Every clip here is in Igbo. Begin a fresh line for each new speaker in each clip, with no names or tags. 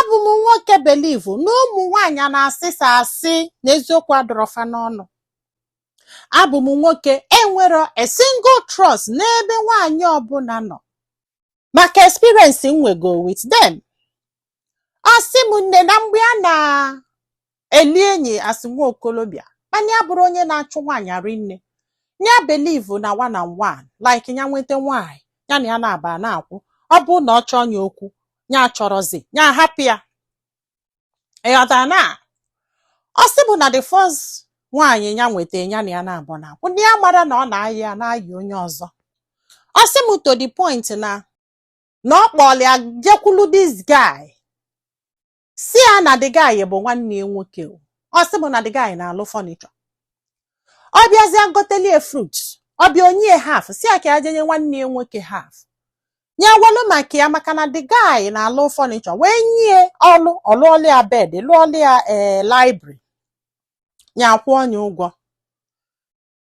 Abụ m nwoke believe na ụmụ nwaanyị na-asịsa asị na eziokwu adọrọfa n'ọnụ. Abụ m nwoke enwero a single trust n'ebe nwaanyị ọbụla nọ maka experience m nwego with them. Ọ sị m, nne, na mgbe a na-eli enyi asị nwa okolobịa, mana ya bụrụ onye na-achụ nwaanyị rinne, ya believe na one and one, like ya nweta nwaanyị, ya na ya na-aba na-akwụ. Ọ bụ na ọ chọọ ya okwu, ya achọrọzi, ya ahapụ ya. Ịghọtara? Na ọ sị bụ na the first nwaanyị ya nweta, ya na ya na-abụ na-akwụ, ndị ya mara na ọ na-ayị ya na-ayị onye ọzọ. Ọ sị m, to the point na ọ kpọrọ ya jekwulu this guy, si ya na the guy bụ nwanne ya nwoke o. Ọ sị bụ na the guy na-alụ furniture. Ọ bịazie gotelie fruit, ọ bịa onye half, si ya ka ya jenye nwanne ya nwoke half. Ya welu maka ya, maka na the guy na-alụ furniture, wee nye ọlụ ọlụọlụ ya bed, lụọlụ ya ee library, ya akwụ onye ụgwọ.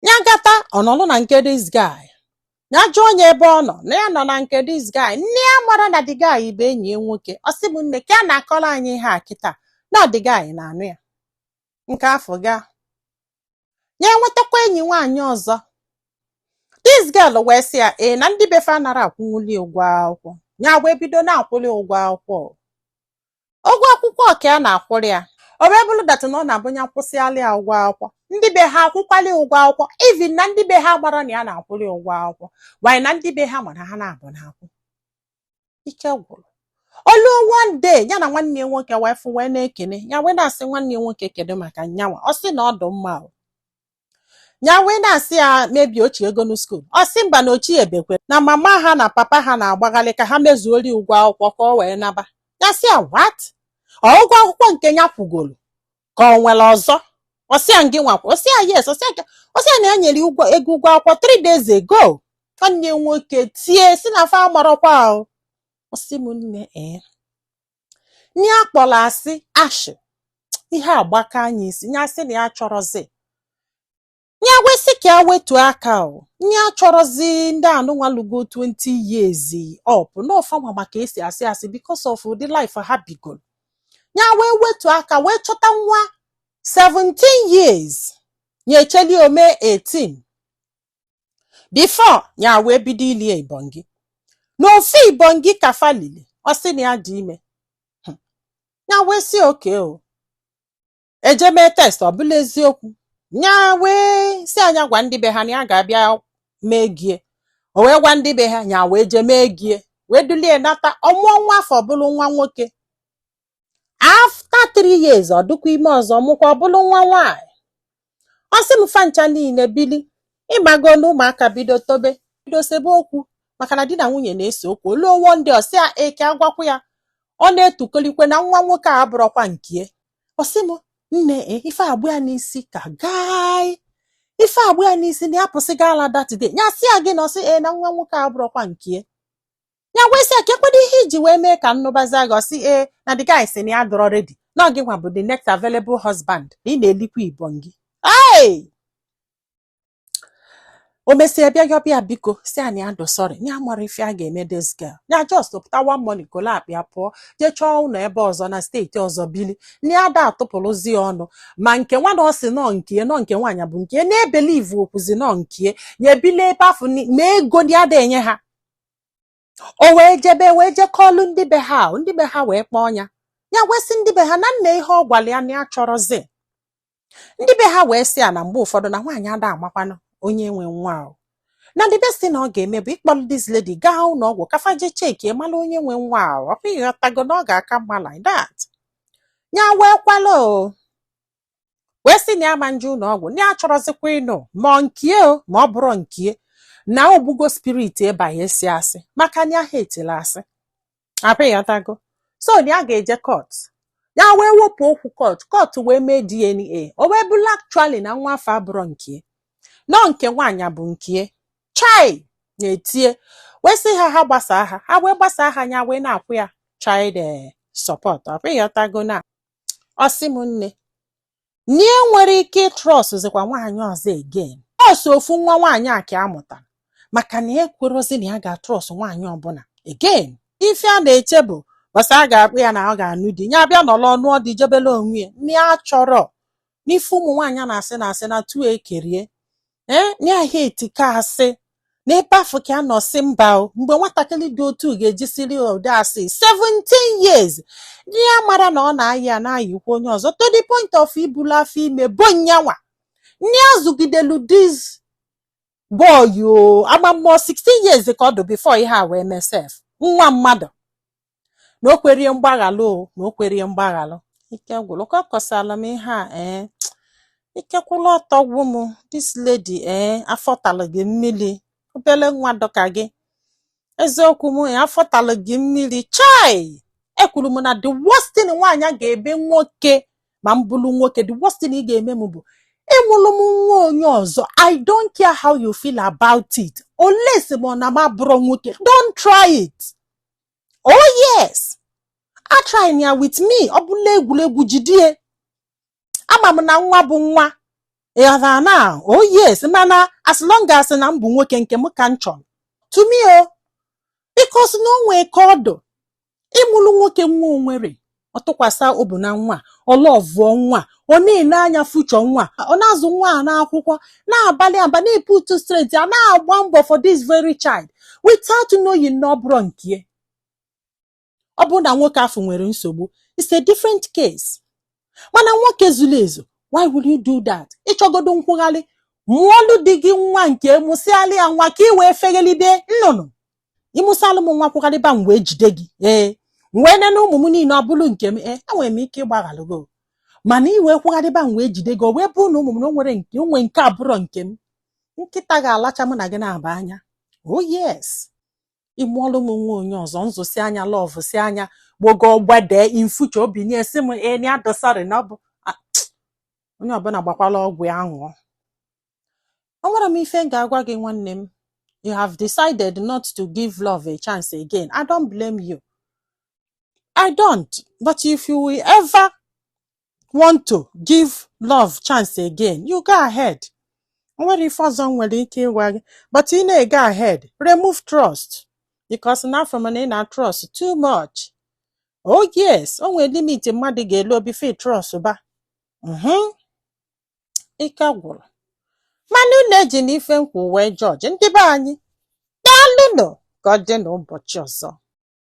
Ya gata ọnọlụ na nke this guy, ya jụọ onye ebe ọ nọ, na ya nọ na nke this guy. Nne ya mara na the guy bụ enyi ya nwoke. Ọ sị m, nne, ka a na-akọrọ anyị ihe a kịta, na the guy na-anụ ya. Nke afọ gaa, ya enwetakwa enyi nwaanyị ọzọ. This girl wee sị ya ee na ndị befe anara akwụnwuli ụgwọ akwụkwọ. Ya wee bido na-akwụli ụgwọ akwụkwọ, ụgwọ akwụkwọ ka a na-akwụrụ ya. Ọ wee bụrụ that na ọ na-abụ ya kwụsịalị ya ụgwọ akwụkwọ, ndị be ha akwụkwali ụgwọ akwụkwọ, even na ndị be ha gbara na ya na-akwụli ụgwọ akwụkwọ wanyị, na ndị be ha mara ha na-abụ na-akwụ. Ike gwụrụ olu. One day, ya na nwanne ya nwoke wee fụ, wee na-ekene. Ya wee na-asị nwanne ya nwoke, kedu maka nyanwa? Ọ sị na ọ dị mma o. Ya wee na-asị ya mebie ochie ego na school. Ọ sị mba, na ochie ebekwe na mama ha na papa ha na-agbaghalị ka ha mezuori ụgwọ akwụkwọ ka ọ wee naba. Ya sị ya, what? Ọ ụgwọ akwụkwọ nke ya kwugoro ka ọ nwere ọzọ? Ọ sị ya, ngị nwakwa? Ọ sị ya, yes. Ọ sị ya na ya nyere ụgwọ ego ụgwọ akwụkwọ 3 days ago. Nwanne ya nwoke tie si na fa amarọkwa o. Ọ sị m, nne, ee, nye akpọrọ asị ashị ihe agbaka anya isi. Ya sị na ya chọrọzi, ya wesị ka ya wetuo aka o. Ya chọrọzi ndị anụnwalugo 20 years up n'ọfanwa, maka esi asị asị because of ụdị life ha bigoro. Ya wee wetuo aka, wee chọta nwa 17 years, ya echeli ome 18 before ya wee bido ilie ibongi. N'ofu ibongi ka fa lili, ọ sị na ya dị ime. Ya wee sị oke o eje mee test, ọ bụla eziokwu. Ya wee si anya gwa ndị be ha na ya ga-abịa mee gie. O wee gwa ndị be ha, ya wee jee mee gie, wee dulie nata. Ọmụọ nwa afọ, bụrụ nwa nwoke. After 3 years, ọ dịkwa ime ọzọ, mụkwa, ọ bụrụ nwa nwaanyị. Ọ sị m, fancha niile bili ịgbago na ụmụaka bido tobe, bido sebe okwu, maka na di na nwunye na-ese okwu. Oluo one day, ọ sị ya eke agwakwa ya, ọ na-etukolikwe na nwa nwoke a abụrọkwa nkie. Ọ sị m, nne, e ife agbụ ya n'isi ka gai, ife agbụ ya n'isi na ya pụsịga ala that day. Ya sị ya gị na ọ sị ee na nwa nwoke a abụrọkwa nkie. Ya wee sị ya, ka ekwedo ihe iji wee mee ka nnụbazi gị? Ọ sị ee, na the guy sị na ya dọrọ ready, na ọ gị nwa bụ the next available husband, na ị na-elikwa ibongi. Hey! O mesịa bịa yọbịa, biko, si anyị adụ sorry, ya mara ife a ga-eme this girl. Ya just pụta one morning, kolo akpa ya pụọ, jee chọọ ụlọ ebe ọzọ na steeti ọzọ bili. Na ya ada atụpụrụzi ya ọnụ ma nke nwa na ọ sị nọ nke nọ nke nwaanyị bụ nke na-ebelieve okwuzi nọ nke ya ebili ebe afọ ma ego ndị ada enye ha. O wee jebe, wee jekọọlụ ndị be ha. Ndị be ha wee kpọọ ya. Ya wee sị ndị be ha na nna ihe ọ gwara ya na ya chọrọzi. Ndị be ha wee sị ya na mgbe ụfọdụ na nwaanyị ada amakwanụ onye nwe nwa ahụ, na the best thing na ọ ga-eme bụ ịkpọrọ this lady gaa ụlọ ọgwụ ka fa jee check mara onye nwe nwa ahụ. Ọ ịghọtago na ọ ga-aka mma like that. Ya wee kwala o, wee sị na ya ma nje ụlọ ọgwụ, na ya chọrọzikwa ịnụ ma ọ nkie o ma ọ bụrụ nkie, na ogbugo spirit ịbanye si asị, maka na ya ha etila asị abịghọtago. So na ya ga-eje court. Ya wee wepụ okwu court, court wee mee DNA, o wee bụrụ actually na nwa afọ abụrọ nkie, nọ nke nwaanyị bụ nkie. Chai, na-etie wee sị ha ha gbasaa ha. Ha wee gbasaa ha. Ya wee na-akwụ ya child support. Ọ bụghọtago? Na ọ sị m, nne, nie nwere ike ịtrust zikwa nwaanyị ọzọ again, ọsọ ofu nwa nwaanyị a ka a mụtara, maka na ya ekwerozi na ya ga-atrust nwaanyị ọbụla again. Ife a na-eche bụ Bọsị a ga-akpụ ya na ọ ga-anụ di ya, bịa nọrọ ọnụ ọdị jebele onwe ya. Nne ya chọrọ n'ife ụmụ nwaanyị na-asị na asị na tu ekerie ee n'ahịa etika asị n'ebe afọ ka a nọ sị mba o. Mgbe nwatakịrị dị otu ga-ejisiri ụdị asị 17 years, di ya mara na ọ na-ayị ya na-ayịkwa onye ọzọ, to the point of ibulu afọ ime bo nyanwa. Nne ya zụgidelu this boy o, agba mmụọ 16 years ka ọ dị before ihe a wee mee sef. Nwa mmadụ na o kwerie mgbaghalụ o, na o kwerie mgbaghalụ. Ike gwụrụ ka ọ kọsala m ihe a. Ee, ike kwụlụ ọtọ gwụ m. This lady, ee, afọ talụ gị mmiri, obele nwa dọka gị. Eziokwu m, ya afọ talụ gị mmiri. Chai, ekwuru m na the worst thing nwaanyị a ga-eme nwoke, ma m bụrụ nwoke, the worst thing ị ga-eme m bụ ịmụlụ m nwa onye ọzọ. I don't care how you feel about it, unless ma ọ na m abụrụ nwoke. Don't try it. Oh yes, a try ya with me. Ọ bụla egwuregwu jidie, ama m na nwa bụ nwa, ịghọtara na? Oh yes, mana as long as na m bụ nwoke, nke m ka m chọrọ to me o, because na o nwee ka ọdụ ịmụlụ nwoke nwa onwere ọ tụkwasị obu na nwa, ọ loveụọ nwa, ọ na-ele anya future nwa, ọ na-azụ nwa a n'akwụkwọ, na-abalị aba, na-eput strength a, na-agba mbọ for this very child without knowing na ọ bụrụ nke ọ bụrụ na nwoke afọ nwere nsogbu, it's a different case. Mana nwoke zuru ezu, why will you do that? Ịchọgodo nkwụgharị, mụọlụ di gị nwa nke mụsịalị ya nwa ka ị wee feghelibe nnụnụ. Ịmụsalụ m nwa, kwụgharịba m wee jide gị. Ee, m wee nene ụmụ m niile, ọ bụrụ nke m, ee, enwere m ike ịgbaghalụ gị, mana ị wee kwụgharịba m wee jide gị, o wee bụrụ na ụmụ m na o nwere nke onwe nke abụrọ nke m, nkịta ga-alacha mụ na gị na-aba anya. Oh yes, ịmụọlụ m nwa onye ọzọ, nzụsi anya, love si anya gbogo gbede in future, obi nye sị m ee na adọsarị na ọ bụ onye ọbụla gbakwala ọgwụ ya ṅụọ. O nwere m ife m ga-agwa gị, nwanne m. You have decided not to give love a chance again. I don't blame you, I don't. But if you will ever want to give love chance again, you go ahead. O nwere ife ọzọ m nwere ike ịgwa gị, but ị na-ego ahead, remove trust, because na afọ m na ị na trust too much. Oh yes, o nwere limit mmadụ ga-elu before trust ba. Ike gwụrụ, mana unu eji na ife nkwu wee jọji ndị be anyị. Daalụnụ, ka ọ dị n'ụbọchị ọzọ.